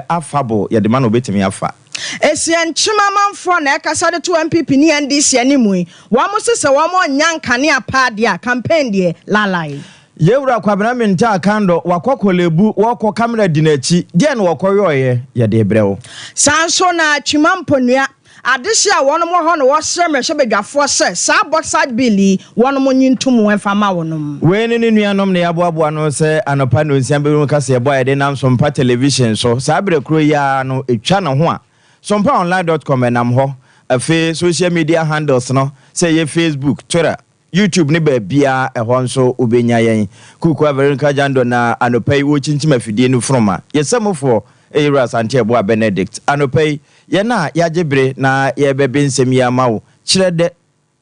Affable yɛde ma no obetumi afa. Esiankyem amanfoɔ na ɛkasa de to NPP ne NDC anim yi, wɔn se sɛ wɔn nnya nkanea paa deɛ a, campaign deɛ lalai. Yɛwura Kwabena Mintah Akandoh wakɔ Korle-Bu, wɔkɔ camera di n'akyi, deɛ na wɔkɔyɔɔyɛ yɛde brɛ wo. Saa nso na Twima Mponua adehye a wɔnom wɔ hɔ na wɔsrɛ mmarahyɛbadwafoɔ sɛ saa bauxite bill yi wɔnom nyi ntom mfa ma wɔnom. Wei ne ne nuanom na yɛaboaboa no sɛ anɔpa nnɔnsia bɛmu mu kaseɛbɔ a yɛde nam Sompa Television so saa berɛ koro yi ara no ɛtwa ne ho a sompaonline.com ɛnam hɔ. Afei social media handles no sɛ ɛyɛ Facebook, Twitter, YouTube ne baabiara ɛhɔ nso wobɛnya yɛn. Kuku Veronica Jando na anɔpa yi wɔkyinkyim afidie no foroma. Yɛsɛmofoɔ ɛyɛ Wura Asante Ɛboa Benedict. Anɔpa yi yɛn a yɛagye bere na yɛbɛbe nsɛm yi ama wo kyerɛ dɛ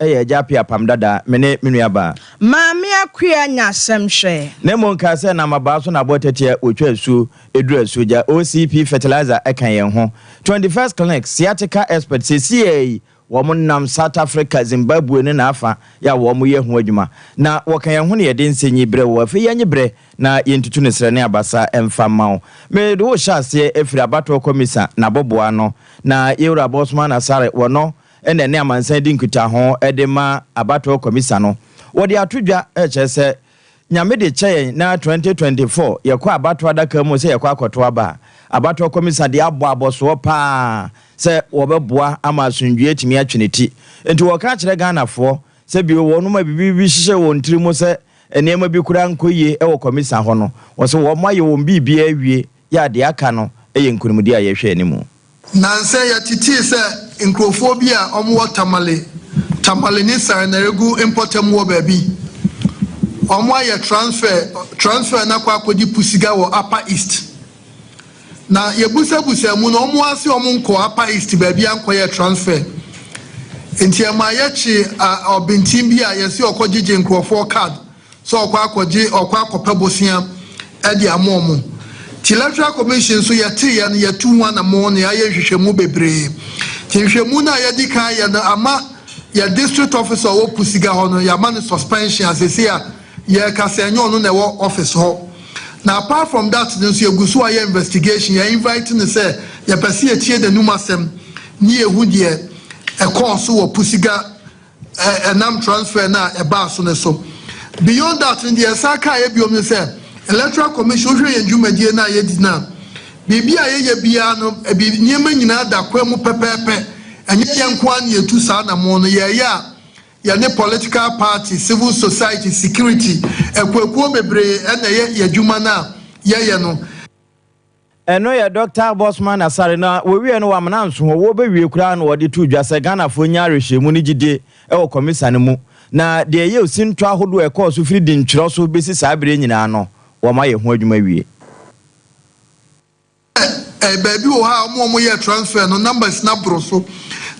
ɛyɛ agya apia pam dada me ne me nua baa. Maame Akua nya asɛm hwɛ. Na mmom nkaa sɛ nam abaa so na abɔ tɛteɛ wɔtwa asuo ɛduru asuo gya. OCP fertilizer ɛka yɛn ho. 21st Clinic sciatica expert sesie yi wɔn nam South Africa, Zimbabwe ne n'afa yɛ a wɔn yɛ ho adwuma na wɔka yɛn ho ne yɛde nsɛnyi brɛ wɔ. Afei yɛnye brɛ na yɛntutu ne srɛ ne abasa ɛmfa mma wo. Mede wo hyɛ aseɛ afiri abatoɔ kɔmisa n'abɔboa no na yɛwura Bosman Asare wɔno ɛna ne amansan di nkitaho ɛde ma abatoɔ kɔmisa no. Wɔde ato dwa ɛkyerɛ sɛ Nyame de kyɛ yɛn na 2024 yɛkɔ abatoɔ adaka mu sɛ yɛkɔ akɔto aba a, abatoɔ kɔmisa de abɔ abɔsoɔ paa sɛ wɔbɛboa ama asomdwie atumi atwe ne ti. Nti wɔka kyerɛ Ghanafoɔ sɛ bio wɔnom a biribi bi hyehyɛ wɔn tiri mu sɛ nneɛma bi koraa nkɔ yie ɛwɔ kɔmisa hɔ no, wɔsɛ wɔn ayɛ wɔn biribiara awie yɛ adeɛ aka no ɛyɛ nkonimdi a yɛhwɛ anim. Nansɛ yɛtetee sɛ nkurɔfoɔ bi a wɔwɔ Tamale ne Sagnarigu mpɔtam wɔ baabi wɔn ayɛ transfer na akɔ akɔdi Pusiga wɔ Upper East, na yɛbusabusa mu no, wɔn ase wɔn nkɔ Upper East baabi ankɔyɛ transfer. Nti ɛma yɛkye ɔbɛntin bi a yɛsi ɔkɔgyegye nkurɔfoɔ card sɛ ɔkɔ akɔgye, ɔkɔ akɔpɛ bosea ɛde ama wɔn. Ti Electoral Commission nso yɛte yɛ no, yɛtu ho anammɔn na yɛayɛ nhwehwɛmu bebree. Ti nhwehwɛmu no a yɛdi kan yɛ no ama yɛ district officer a ɔwɔ Pusiga hɔ no, yɛama no suspension asese a yɛka sɛ ɛnyɛ ɔno na ɛwɔ office hɔ. Na apart from that no nso, yɛgu so ayɛ investigation. Yɛ invite no sɛ yɛpɛ sɛ yɛtie n'anum asɛm ne yɛhu deɛ ɛkɔɔ so wɔ Pusiga ɛnam transfer na ɛbaa so ne so. Beyond that no, deɛ ɛsa kaa yɛ biom no sɛ Electoral Commission, wohwɛ yɛn dwumadie no a yɛdi no a, biribi a yɛyɛ biara no, ebi nneɛma nyinaa da kwan mu pɛpɛɛpɛ. Ɛnyɛ yɛn nko ara na yɛtu saa anammɔn no. Yɛyɛ a yɛne political party, civil society, security akuakuo bebree ɛna ɛyɛ yɛ adwuma no a yɛyɛ no. Ɛno yɛ Dr Bosman Asare. Na wɔwie no wamena nso hɔ, wɔbɛwie koraa na wɔde to dwa sɛ Ghanafoɔ nya awerɛhyɛmu no gyidie ɛwɔ kɔmisa no mu, na deɛ ɛyɛ osintɔ ahodoɔ ɛkɔɔ so firi di ntwerɛ so bɛsi saa berɛ nyinaa no, wɔma yɛ ho adwuma wie. Baabi wɔ hɔ a wɔn a wɔyɛ transfer no, numbers na boro so.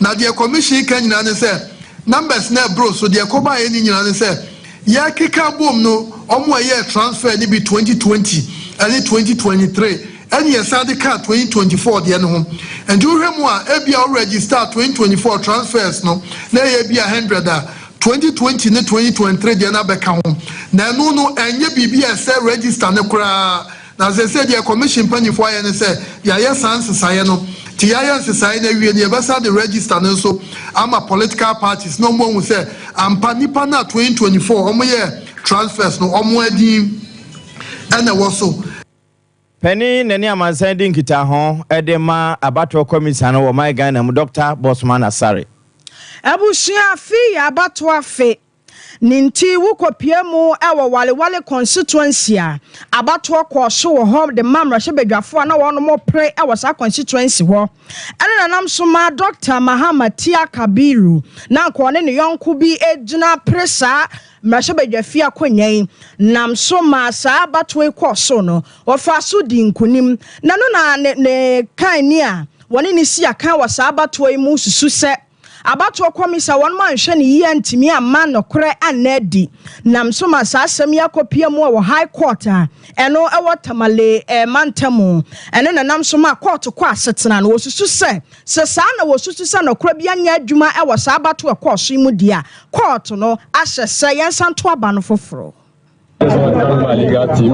Na deɛ commission ka nyinaa ne sɛ numbers na ɛboro so deɛ ɛkɔba yɛ ne nyinaa ne sɛ yɛkeka bom no, wɔn a ɛyɛ transfer ne bi 2020 ɛne 2023 ɛne yɛsan de kaa 2024 deɛ no ho. Nti wohwɛ mu a, ebi a wo register 2024 transfers no na ɛyɛ bi a 100 a, 2020 ne 2023 deɛ no abɛka ho. Na ɛno no ɛnyɛ biribi a ɛsɛ register ne koraa. Na sɛ deɛ commission mpanyinfoɔ ayɛ ne sɛ yɛayɛ saa nsesaeɛ no. Nti yɛayɛ nsesaeɛ no awie no, yɛbɛsa de register no nso ama political parties na ɔmo ahu sɛ ampa nipa no a 2024 ɔmo yɛ transfers no, ɔmo adin ɛna ɛwɔ so. Panin n'ani amansan di nkitaho de ma abatoɔ kɔmisa no wɔ man Ghana mu, Dr Bosman Asare. Abusua, afe yɛ abatoɔ afe ne nti wokɔpie mu ɛwɔ Walewale constituency a abatoɔ kɔɔ so wɔ hɔ de ma mmarahyɛbadwafoɔ a na wɔnom pere ɛwɔ saa constituency hɔ. Ɛne nanam so ma Dr Mahama Tia Kabiru na nka ɔne ne yɔnko bi gyina pere saa mmarahyɛbadwafie akonnwa yi, nam so ma saa abatoɔ yi kɔɔ so no, wɔfa so di nkonim. Na no na ne kan ni a wɔne ne si akan wɔ saa abatoɔ yi mu susu sɛ abatoɔ kɔmisa wɔn anhwɛ ne yie ntumi amma nokorɛ anna adi, nam so ma saa asɛm yi akɔpia mu wɔ High Court a ɛno ɛwɔ Tamale mantam. Ɛno nanam so ma court kɔ asetena no, wɔsusu sɛ saa na wɔsusu sɛ nokorɛ bi anyɛ adwuma ɛwɔ saa abatoɔ ɛkɔɔ so yi mu deɛ a, court no ahyɛ sɛ yɛnsa nto aba no foforɔ. There's want to thank my legal team.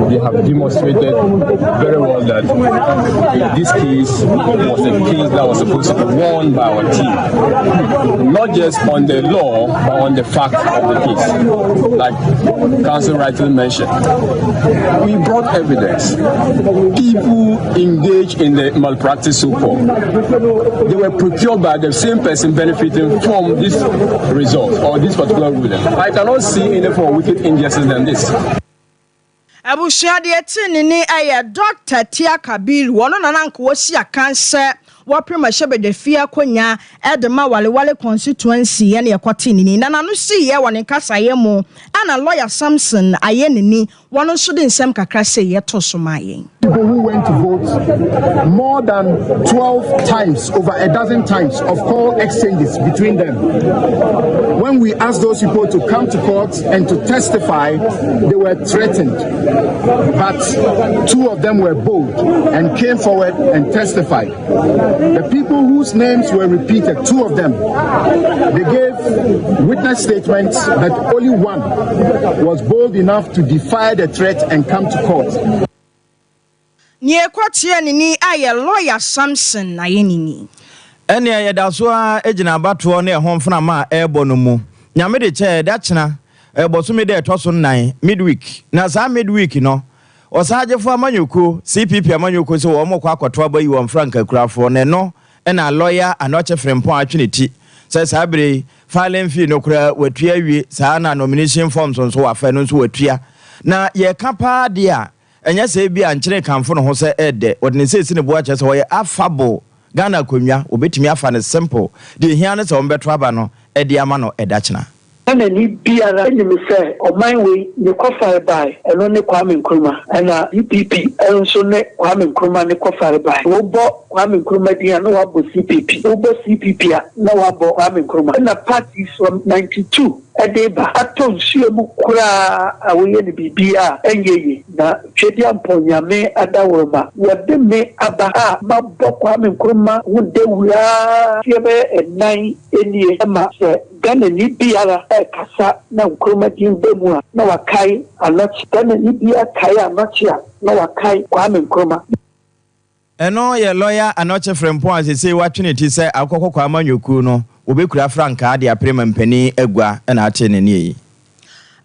They have demonstrated very well that this case was a case that was supposed to be won by our team. Not just on the law, but on the fact of the case. Like counsel rightly mentioned, we brought evidence. People engaged in the malpractice so-called. They were procured by the same person benefiting from this result or this particular ruling. I cannot see any form of wicked injustice than this. Abusua, deɛ te ne ni ɛyɛ Dr. Tia Kabiru. Wɔn na nanka wɔsi akan sɛ wɔpere mmarahyɛbadwafie akonnwa ɛde ma Walewale constituency. Ɛne ɛkɔte ne ni na n'ano si yɛ wɔ ne nkasaeɛ mu, ɛna Lawyer Samson ayɛ ne ni, wɔn nso de nsɛm kakra sɛ yɛto so ma yɛn. People who went to vote more than 12 times, over a dozen times of call exchanges between them. When we asked those people to come to court and to testify, they were threatened. But two of them were bold and came forward and testified. The people whose names were repeated, two of them, they gave witness statements, but only one was bold enough to defy the threat and come to court. Nea ɛkɔteɛ ne ni ayɛ Lawyer Samson ayɛ ne ni. Ɛnea yɛda so a gyina abatoɔ ne ɛho mframa a ɛrebɔ no mu. Nyame de kyɛ ɛda kyena ɛbɔsome dɛ ɛtɔ so 4, midweek, na saa midweek no Ɔsagyefo amanyɔkuo, CPP amanyɔkuo, sɛ wɔn kɔ akɔto aba yi wɔn frankakurafoɔ, na ɛno ɛna Lɔya Anɔkye Frimpɔn atwe ne ti sɛ saa bere yi filing fee no koraa watua awie, saa na nomination forms nso wafa no nso watua. Na yɛka paa deɛ a, ɛnyɛ sɛ bi a nkyene kamfo no ho sɛ ɛɛdɛ wɔde ne nsa esi ne bo akyerɛ sɛ wɔyɛ affable. Ghana akonnwa wɔbɛtumi afa no simple. Deɛ ehia no sɛ wɔn bɛto aba no ɛde ama no ɛda kyena. Ghanani biara anim sɛ ɔman wei ne kɔfare bae, ɛno ne Kwame Nkrumah, ɛna CPP nso ne Kwame Nkrumah ne kɔfare bae. Wobɔ Kwame Nkrumah din a, na wabɔ CPP, wobɔ CPP a, na wabɔ Kwame Nkrumah. Ɛna parties from 92 ɛde ba atɔ nsuo mu koraa a woyɛ no biribi a ɛnyɛ yie. Na Twedeampɔn Nyame adaworoma wɔde me aba a mabɔ Kwame Nkrumah ho dawuraa fie bɛyɛ 4 nie, ma sɛ Ghanani biara ɛrekasa na Nkrumah din ba mu a, na wakae Anɔkye. Ghanani biara kae Anɔkye a, na wakae Kwame Nkrumah. Ɛno yɛ Lɔya Anɔkye Frempɔn a sesei watwe ne ti sɛ Akokɔ Kɔkɔɔ amanyɔkuo no wɔbɛkura frankaa de apere ma mpanin agua na ate ne nie yi.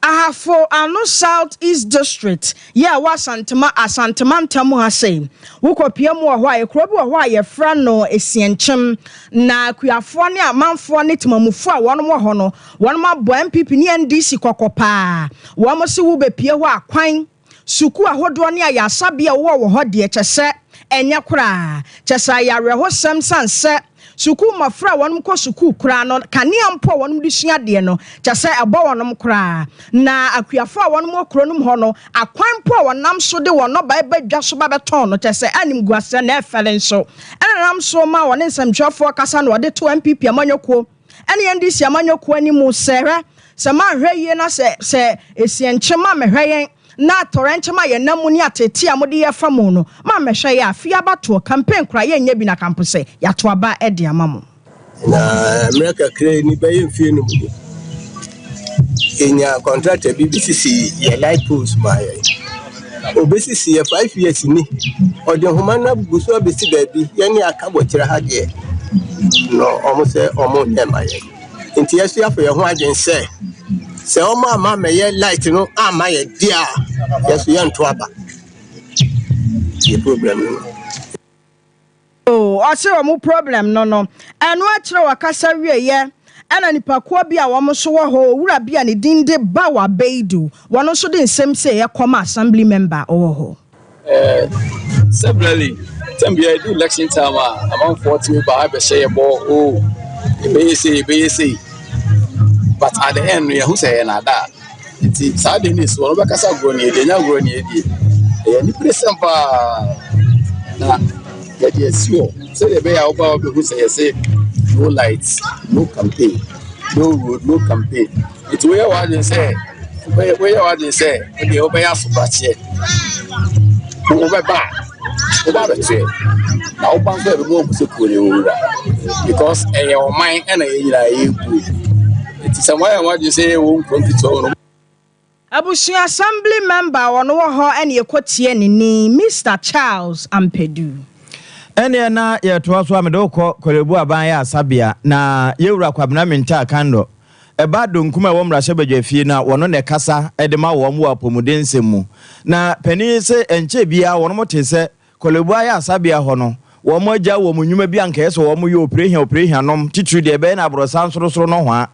Ahafo Ano South East District yɛ a wɔ Asantema Asantema ntam ha sei, wokɔpie mu wɔ hɔ a, ekuro bi wɔ hɔ a yɛfrɛ no Esienkyem, na akuafoɔ ne amanfoɔ ne temamufoɔ a wɔn wɔ hɔ no, wɔn abɔ NPP ne NDC kɔkɔ paa. Wɔn si wo bepie hɔ a, kwan, sukuu ahodoɔ ne ayasabea a wɔwɔ wɔ hɔ deɛ, kyɛ sɛ ɛnyɛ koraa, kyɛ sɛ ayarɛhosɛm san sɛ sukuu mmɔfra a wɔn kɔ sukuu koraa no, kanea mpo a wɔn de sua adeɛ no, kyɛ sɛ ɛbɔ wɔn koraa. Na akuafoɔ a wɔn wɔ kuro no mu hɔ no, akwan mpo a wɔnam so de wɔn nnɔbae ba dwa so ba bɛtɔn no, kyɛ sɛ anim guasɛ na ɛfɛle nso. Ɛna nam so ma wɔne nsɛmtwerɛfoɔ kasa na wɔde to NPP amanyɔkuo ɛne NDC amanyɔkuo anim sɛ, hwɛ, sɛ manhwɛ yie na sɛ Esienkyem a mehwɛ yɛn na atɔrɛnkyɛm a yɛnam mu ne atete a mode yɛfa mu no ma mmɛhwɛ yɛ afei abatoɔ campaign koraa yɛnyɛ bi na kampo sɛ yɛato aba de ama mo. Na mmerɛ kakra ni, bɛyɛ mfie no mu ni, yɛnya contractor bi bɛsisi yɛ light poles ma yɛn. Obɛsisi yɛ 5 years ni, ɔde nhoma no agu so abɛsi baabi. Yɛne aka bɔkyerɛ ha deɛ no, ɔmo sɛ ɔmo nyɛ ma yɛn, nti yɛso yɛafɔ yɛn ho adwen sɛ ɔmo ama mɛyɛ light no ama yɛ deɛ a, yɛso yɛnto aba. Yɛ problem no. Ɔsɛ wɔn problem no, ɛno akyerɛ wɔkasa wieɛ. Ɛna nipakuo bi a wɔn nso wɔ hɔ, owura bi a ne din de Bawa Beidu, wɔn nso de nsɛm sɛ ɛkɔma assembly member ɔwɔ hɔ. Severally, time bi a ɛdu election time a, amanfoɔ tumi ba abɛhyɛ yɛ bɔ o, ebɛyɛ sei, ebɛyɛ sei, but at the end no, yɛho sɛ ɛyɛ naadaa. Nti saa de ne esi wɔn bɛkasa agorɔ ne yɛdi, ɛnyɛ agorɔ ne yɛdi, ɛyɛ nipire sɛm paa na yɛde asi hɔ sɛdeɛ ɛbɛyɛ a wɔba wɔbɛhu sɛ yɛsɛ no light, no campaign, no road, no campaign. Nti woyɛ w'adwene sɛ ɛdeɛ wobɛyɛ asobrakyeɛ, wobɛba a woba abɛtoɛ na woba nso, ɛbɛma wahu sɛ kuro ne wɔwura, because ɛyɛ ɔman ɛna yɛn nyinaa yɛbu. Nti sɛ moayɛ mo adwene sɛ yɛwɔ nkuro nketewa mu no. Abusua Assembly member a ɔno wɔ hɔ na yɛkɔtie ne nne, Mister Charles Ampedu. Ɛnneɛ na yɛtoa so a mede wo kɔ Korlebu Aban Ayaresabea na Yɛwura Kwabena Mintah Kandor ɛba Donkum a ɛwɔ Mmarahyɛbadwafie no a wɔno na ɛkasa de ma wɔn wɔ apɔmuden nsɛm mu. Na panin yi se ɛnkyɛɛ biara wɔnom tee sɛ Korlebu Ayaresabea hɔ no wɔn agya wɔn nnwuma bi a anka ɛyɛ sɛ wɔn yɛ oprehia oprehia nom titiriw deɛ ɛbɛyɛ no aborɔsan sorosoro nohoa.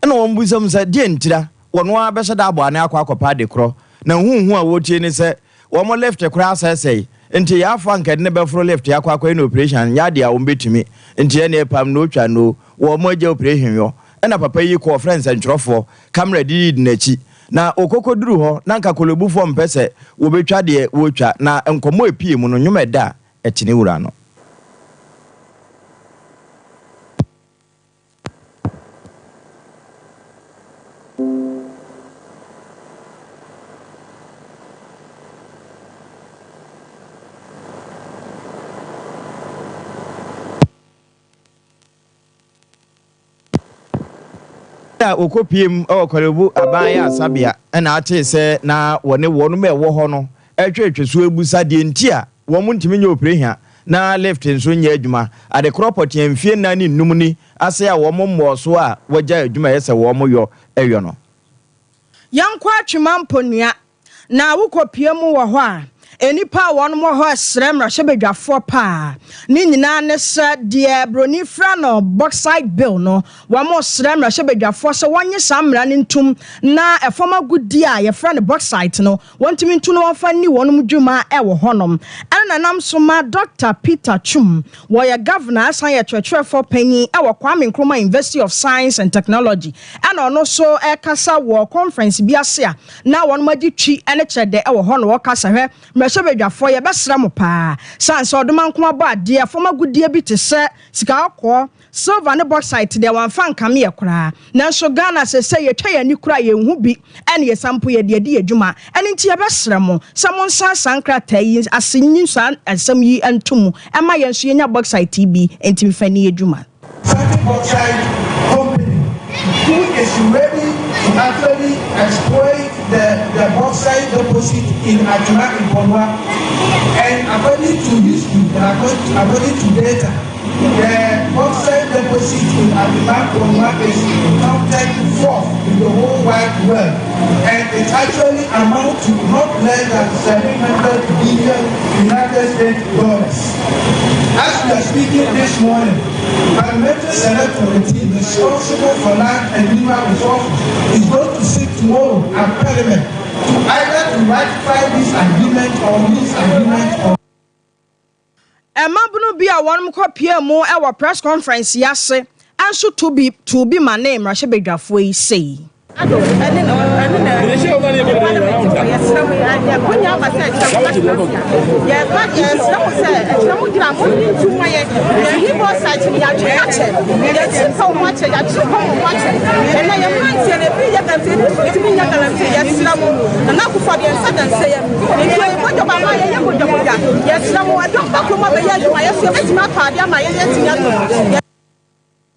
Ɛna wɔn bisa mu sɛ deɛ ntira wɔn ara bɛhyɛ da abɔ ane akɔ akɔpɛ ade korɔ. Na huhu a wɔretie ne sɛ wɔn lift koraa asɛesɛe, nti yaafo anka ɛde no bɛforo lift akɔ akɔyɛ no operation nyɛ adeɛ a wɔbɛtumi, nti ɛneɛ pam no twa no wɔn agya operation yɔ. Ɛna papa yi kɔɔ frɛ nsɛntwerɛfoɔ, camera dididi n'akyi, na ɔkɔkɔduru hɔ na anka Korlebufoɔ mpɛ sɛ wɔbɛtwa deɛ wɔretwa, na nkɔmmɔ a ɛpue mu no nnwom a ɛda a ɛte ne wura no. A wɔkɔpuem wɔ Korle-Bu Aban Ayaresabea na atee sɛ na wɔne wɔnom a ɛwɔ hɔ no retwetwe so abusa deɛ nti a wɔn ntumi nyɛ oprehia na lift nso nyɛ adwuma. Ade korɔ pɔtee mfeɛ nnan ne nnum ni ase a wɔn mmɔɔ so a wɔagyae adwuma a ɛyɛ sɛ wɔn yɔ yɔ no. Yɛnkɔ Atwema Mponua Na wokɔpue mu wɔ hɔ a, nnipa a wɔn wɔ hɔ srɛ mmarahyɛbadwafoɔ paa. Ne nyinaa ne sɛ deɛ broni frɛ no bauxite bill no, wɔsrɛ mmarahyɛbadwafoɔ sɛ wɔnnye saa mmara no ntom na ɛfam agudeɛ a yɛfrɛ no bauxite no, wɔntumi ntu na wɔmfa nni wɔn dwuma wɔ hɔnom. Ɛno na ɛnam so ma Dɔkta Peter Twum, wɔyɛ Governor san yɛ kyerɛkyerɛfoɔ panyin wɔ Kwame Nkrumah University of Science and Technology, ɛna ɔno nso rekasa wɔ conference bi ase a na wɔnom agye twi ne kyerɛdɛ wɔ hɔ na wɔka sɛ, Hwɛ, mmarahyɛbadwafoɔ, yɛbɛsrɛ mo paa, sane sɛ ɔdomankoma bɔ adeɛ, fam agudeɛ bi te sɛ sika kɔkɔɔ, silver ne bauxite deɛ wɔamfa ankame yɛ koraa. Nanso Ghana seesei yɛtwa yɛn ani koraa a yɛnhu bi ɛne yɛsan mpo yɛde adi yɛn dwuma. Ɛno nti yɛbɛsrɛ mo sɛ monsan saa nkrataa yi ase nyi saa nsɛm yi nto mu mma yɛn nso yɛnya bauxite yi bi nti mfa nni yɛn dwuma. Certain bauxite company who is ready to actually exploit the, the bauxite deposit in Atwima Mponua. And according to history and according to, according to data, the bauxite deposit in Atwima Mponua is counted fourth in the whole wide world. And it actually amounts to not less than 700 billion United States dollars. As we are speaking this morning, Parliamentary Select Committee responsible for land and mineral resources is going to sit tomorrow at Parliament to either to ratify this agreement or this agreement or Mmabunu bi a wɔn kɔ pie mu wɔ press conference yi ase nso to bi too bi ma ne mmarahyɛbadwafoɔ yi sei. Ado ɛne na ɛne na parliament fo yɛsrɛ mo yɛkonya aba sɛ ɛkyerɛ mo bɛtena ase a yɛba yɛsrɛ mo sɛ ɛkyerɛ mo gyina mo nyi ntu ma yɛ yɛhi bɔ site no yɛatwe akyɛ yɛkyi pɛ wo ho akyɛ yɛakyi pɛ wo ho akyɛ ɛnɛ yɛ mmeranteɛ no ebi yɛ galamsey ebi nso ntumi nyɛ galamsey yɛsrɛ mo Nana Akufo Addo yɛn nsa da nsa yam nti ɔyɛ bɔdwaba ama yɛyɛ mogyamogya yɛsrɛ mo ɛdɔm ba kurom abɛyɛ adwuma yɛso yɛbɛtumi atɔ adeɛ ama yɛatumi atɔ.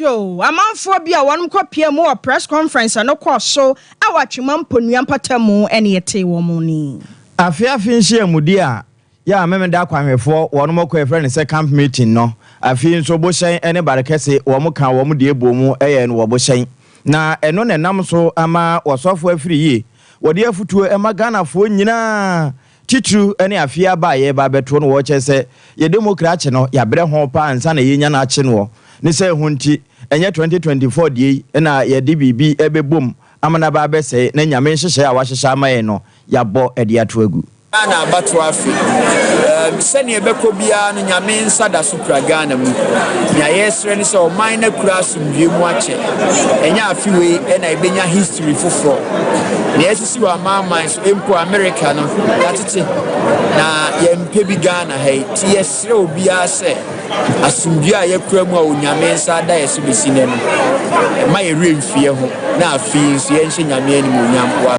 Yo, amanfoɔ bi a wɔnom kɔ pie mu wɔ press conference a no kɔɔ so wɔ Atwima Mponua mpatamu ne yɛtee wɔn ni. Afe afe nhyiamudie a yɛ a Memenda akwanhwɛfoɔ wɔnom kɔ yɛfrɛ no sɛ camp meeting no, afe yi nso Bohyɛn ne Barekɛse wɔn kaa wɔn deɛ bɔɔ mu yɛɛ no wɔ Bohyɛn. Na ɛno na ɛnam so ama Ɔsɔfo afiri yie wɔde afutuo ma Ghanafoɔ nyinaa Titiriw ne afe aba a yɛreba abɛto no wɔkyerɛ sɛ yɛ demokrakye no yɛabrɛ ho paa ansa na yɛnya no akye noɔ. Ne sɛ ɛho nti ɛnyɛ 2024 deɛ yi na yɛde biribi bɛbom ama no aba abɛsɛe na Nyame nhyehyɛe a wahyehyɛ ama yɛn no yɛabɔ de ato agu. Ghana abatoɔ afe. Erm sɛnea ɛbɛkɔ biara no Nyame nsa da so kura Ghana mu. Nea yɛresrɛ ne sɛ ɔman no akura asomdwoeɛ mu akyɛ. Ɛnyɛ afe wei na yɛbɛnya history foforɔ. Nea asisi wɔ amanaman so mpo America no yɛatete na yɛmpɛ bi Ghana ha yi. Nti yɛsrɛ obiara sɛ asomdwoeɛ a yɛakura mu a Onyame nsa ada yɛ so bɛsi nnɛ no, mma yɛn werɛ mfi yɛn ho na afe yi nso yɛnhyɛ Nyame animuonyam wɔ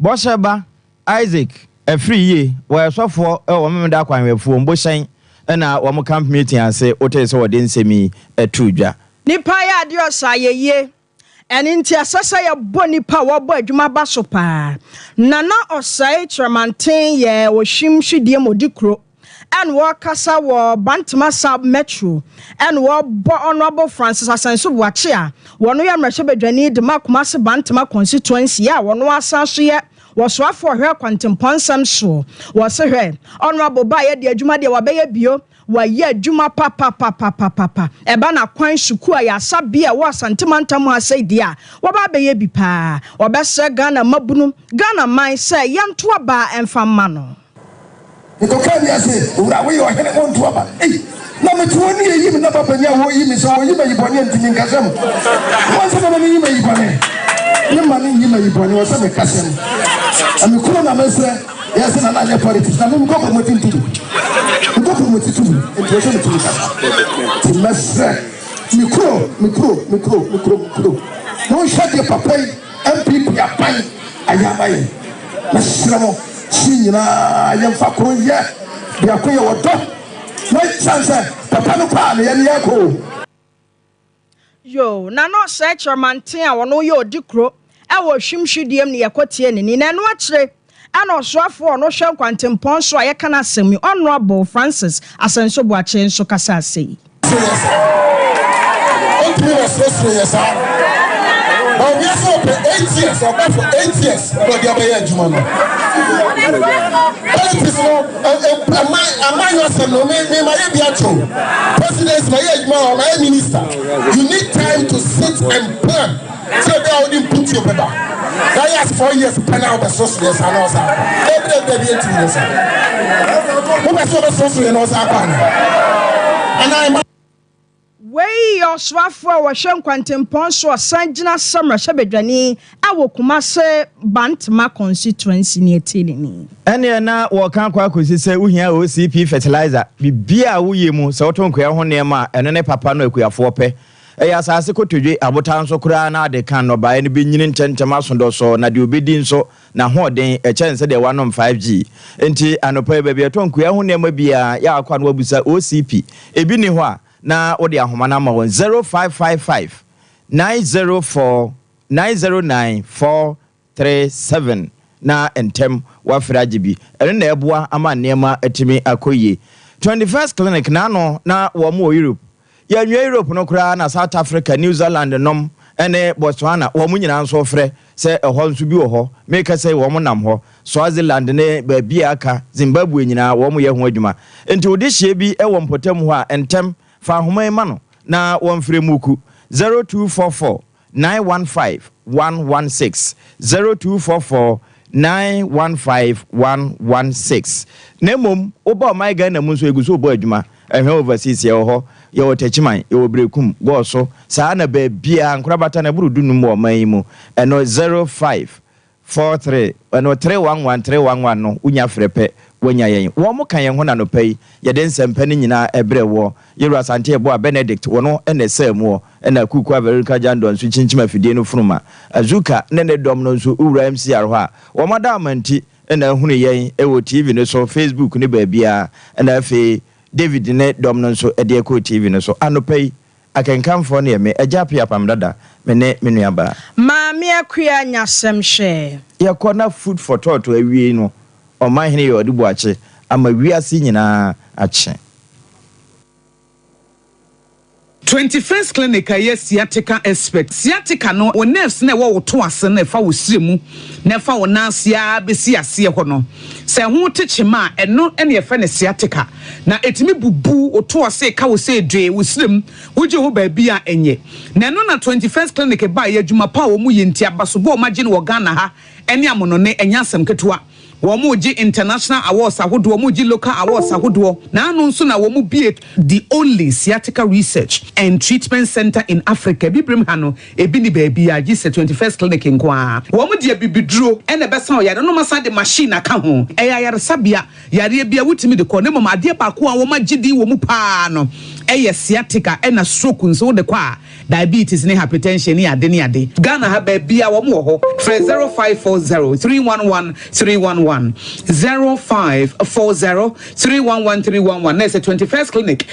Bɔhyɛ ba, Isaac, afiri yie, wɔyɛ sɔfoɔ wɔ Memeda Akwanhwɛfoɔ Mbohyɛn na wɔn camp meeting ase wotee sɛ wɔde nsɛm yi too dwa. Nipa yɛ adeɛ ɔsɛ ayɛyie. Ɛno nti ɛsɛ sɛ yɛbɔ nnipa a wɔbɔ adwuma ba so paa. Nana Osei Kyerɛmanten yɛ Ohwim Hwidiem Odikuro ɛna ɔrekasa wɔ Bantama Sub Metro ɛna ɔrebɔ Honourable Francis Asɛnso Boakye a wɔno yɛ mmarahyɛbadwani de ma Kumasi Bantama Constituency a wɔno asan so yɛ wɔsoafoɔ ɔhwɛ kwantempɔn nsɛm soɔ. Wɔse hwɛ Honourable baayɛ deɛ adwuma deɛ wabɛyɛ bio. Wayɛ adwuma papapapapapa. Ɛba no akwan, sukuu, ayaresabea a ɛwɔ Asante mantam ha sei deɛ a, waba abɛyɛ bi paa. Ɔbɛsrɛ Ghana mmabunu, Ghana man sɛ yɛnto aba mfa mma no. Mekɔkaa wiase, Owura woyɛ ɔhene wonto aba ei Na mete hɔ ne yɛyi me na papa ni a wɔyi me sɛ wɔyi me ayi bɔne a nti menkasa mu Wɔn sɛ mama no nyi me ayi bɔne Me ma no nyi me ayi bɔne wɔ sɛ mekasa mu Na me kunu na mesrɛ Yɛ sɛ nana nyɛ politics na me mekɔ promote nto bi mekɔ promote to bi nti wɔ sɛ metumi kasa nti mɛsrɛ me kuro me kuro me kuro me kuro me kuro monhwɛ deɛ papa yi NPP aban ayɛ ama yɛn mɛsrɛ mo si nyinaa yɛmfa koro yɛ biako yɛ wɔdɔ na sane sɛ papa no kɔ a na yɛne yɛkɔ o. Yoo, na na ɔsɛe kyerɛmanten a ɔno yɛ odikuro wɔ Ohwim Hwidiem ne yɛkɔtie ne ni. Na ɛno akyire ɛna ɔsoafoɔ a ɔno hwɛ nkwantempɔn so a yɛka n'asɛm yi, Honourable Francis Asɛnso Boakye nso kasaa sei. Soro yɛ saa. Ontumi wɔ soro soro yɛ saa. Na obia sɛ ɔpɛ 8 years ɔba for 8 years na ɔde abɛyɛ adwuma no. Politics no ɛma amanyɔ asɛm no me me ma yɛ bi akyɛ o. Presidency ma yɛ adwuma wɔ ma yɛ minister. You need time to sit and plan. Sɛ ebi a wode mpuntuo bɛba. Na yɛ as 4 years pɛ na wobɛsorosoro yɛ saa na ɔsa akɔ. Dabi dabi dabi yɛntumi nyɛ saa. Wopɛ sɛ wobɛsorosoro yɛ na ɔsa akɔ anaa? Anaa ɛma. Wei yɛ ɔsoafoɔ a ɔhwɛ nkwantempɔn so ɔsan gyina sɛ mmarahyɛbadwani wɔ Kumase Bantama constituency ne ɛte ne ni. Ɛneɛ na wɔka akɔ akɔsi sɛ wohia OCP fertilizer, biribiara a woyɛ mu, sɛ wotɔ nkua ho nneɛma a, ɛno ne papa no akuafoɔ pɛ. Ɛyɛ asase kotodwe, abotan nso koraa na ade ka nnɔbaeɛ no bɛnyini ntɛmntɛm aso dɔsɔɔ na deɛ ɔbɛdi nso n'ahoɔden ɛkyɛn sɛdeɛ wanom 5G. Enti anɔpa yi baabi a ɛtɔ nkua ho nneɛma biara yɛ akɔ a na wabusa OCP. Ebi nni hɔ a na wode ahoma no ama wɔn 0555 904 909 437 na ntɛm wafrɛ agye bi. Ɛno na ɛboa ama nneɛma atumi akɔ yie. 21st Clinic n'ano na wɔn wɔ Europe. Yɛnwie Europe no koraa na South Africa, New Zealand nom ne Botswana wɔn nyinaa nso frɛ sɛ ɛhɔ nso bi wɔ hɔ. Meka sɛ wɔn nam hɔ. Swaziland ne baabi a aka Zimbabwe nyinaa wɔn yɛ ho adwuma. Nti wode hyia bi wɔ mpɔtam hɔ a ntɛm fa ahoma yi ma no na wɔmfrɛ muku 0244 915 116 0244 915 116. Na mmom woba ɔman Ghana mu nso egu so bɔ adwuma. Ɛhwɛ overseas yɛwɔ hɔ, yɛwɔ Techiman, yɛwɔ Berekum, Gɔɔso, saa na baabiara nkorabata na ɛboro 15 wɔ ɔman yi mu. Ɛno 0543 ɛno 311 311 no wonya frɛ pɛ woanya yɛn. Wɔn mo ka yɛn ho nanɔpa yi yɛde nsɛmpa no nyinaa ɛbrɛ wɔ yɛwura Asante Ɛbɔ a Benedict wɔno ɛna ɛsɛ mu wɔ ɛna Kuku Averinka Jandor nso kyinkyim afidie no funuma Azuka ne ne dɔm no nso wura MCR hɔ a wɔn ada amanti ɛna ahunu yɛn ɛwɔ TV no so, Facebook ne baabiara, ɛna afei David ne dɔm no nso ɛde ɛkɔ TV no so. Anɔpa yi akenkanfoɔ no yɛ me Agya Apia Pam Dada, me ne me nua baa. Maame Akua Nyasɛm hwɛ. Yɛkɔ na food for thought awie no ɔmanhene yɛ ɔde buakye ama wiase nyinaa akye. 21st Clinic a ɛyɛ sciatica expert. Sciatica no, wo nerves na ɛwɔ wo to ase no, ɛfa wo sire mu na ɛfa wo nan ase ara bɛsi aseɛ hɔ no, sɛ ɛho te kyema a, ɛno na yɛfrɛ no sciatica. Na ɛtumi bubu wo to ase, ka wo sɛ dwee wo sire mu, wogye ho baabi a ɛnyɛ. Na ɛno na 21st Clinic baeɛ, adwuma pa a wɔn yɛ nti, abasobɔ a wɔagye no wɔ Ghana ha ne amonɔne, ɛnyɛ asɛm ketewa. Wɔn gye international awards ahodoɔ, wɔn gye local awards ahodoɔ. Na ano nso na wɔn bie the only sciatica research and treatment center in Africa. Bibirem ha no, ebi ni baabi a gye sɛ 21st Clinic nko ara. Wɔn de abibiduro ɛna ɛbɛsa ɔyare no, asan de machine aka ho. Ɛyɛ ayaresabea, yareɛ bi a wotumi de kɔ. Ne mmom adeɛ baako a wɔn agye din wɔ mu paa no ɛyɛ sciatica, ɛna stroke nso wode kɔ a, diabetes ne hypertension ne ade ne ade. Ghana ha baabi a wɔn wɔ hɔ, frɛ 0540 311 311, 0540 311 311, na ɛsɛ 21st Clinic.